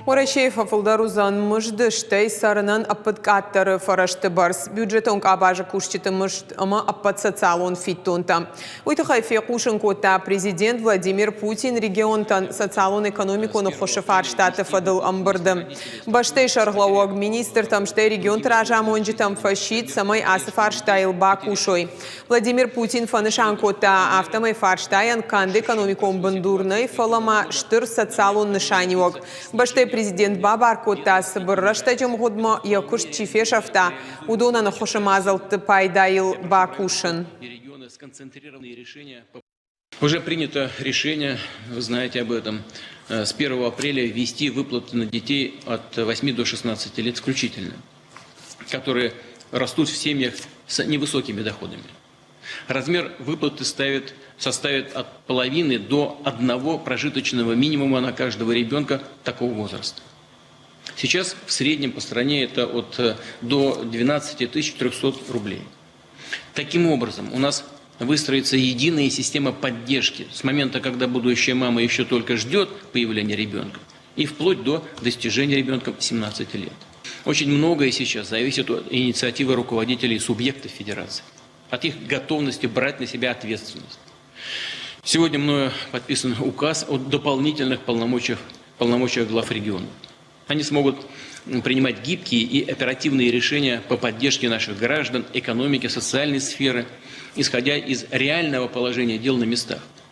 Уӕрӕсейы фӕфылдӕр уыдзӕн мызды, стӕй цӕрынӕн ӕппыткъаддӕры фӕрӕзты бӕрц, бюджетон къабазы кусджыты мызд ӕмӕ ӕппӕт социалон фиддонтӕ. Уый тыххӕй фехъусын кодта президент Владимир Путин регионтӕн социалон-экономикон ӕххуысы фарстаты фӕдыл ӕмбырды. Бӕстӕйы сӕргълӕууӕг министртӕм, стӕй регионты разамонджытӕм фӕсидт, цӕмӕй ацы фарстайыл бакусой. Владимир Путин фӕнысан кодта, афтӕмӕй фарстайӕн канд экономикон бындур нӕй, фӕлӕ ма стыр социалон нысаниуӕг. Бӕстӕйы президент бабар кодта, цыбыр рӕстӕджы мгъуыдмӕ йӕ куыст чи фесӕфта, уыдонӕн ӕххуысы мадзӕлтты пайдайыл бакусын. Уже принято решение, вы знаете об этом, с 1 апреля ввести выплаты на детей от 8 до 16 лет включительно, которые растут в семьях с невысокими доходами. Размер выплаты ставит, составит от половины до одного прожиточного минимума на каждого ребенка такого возраста. Сейчас в среднем по стране это от, до 12 300 рублей. Таким образом, у нас выстроится единая система поддержки с момента, когда будущая мама еще только ждет появления ребенка, и вплоть до достижения ребенком 17 лет. Очень многое сейчас зависит от инициативы руководителей субъектов федерации, от их готовности брать на себя ответственность. Сегодня мною подписан указ о дополнительных полномочиях, полномочиях глав регионов. Они смогут принимать гибкие и оперативные решения по поддержке наших граждан, экономики, социальной сферы, исходя из реального положения дел на местах.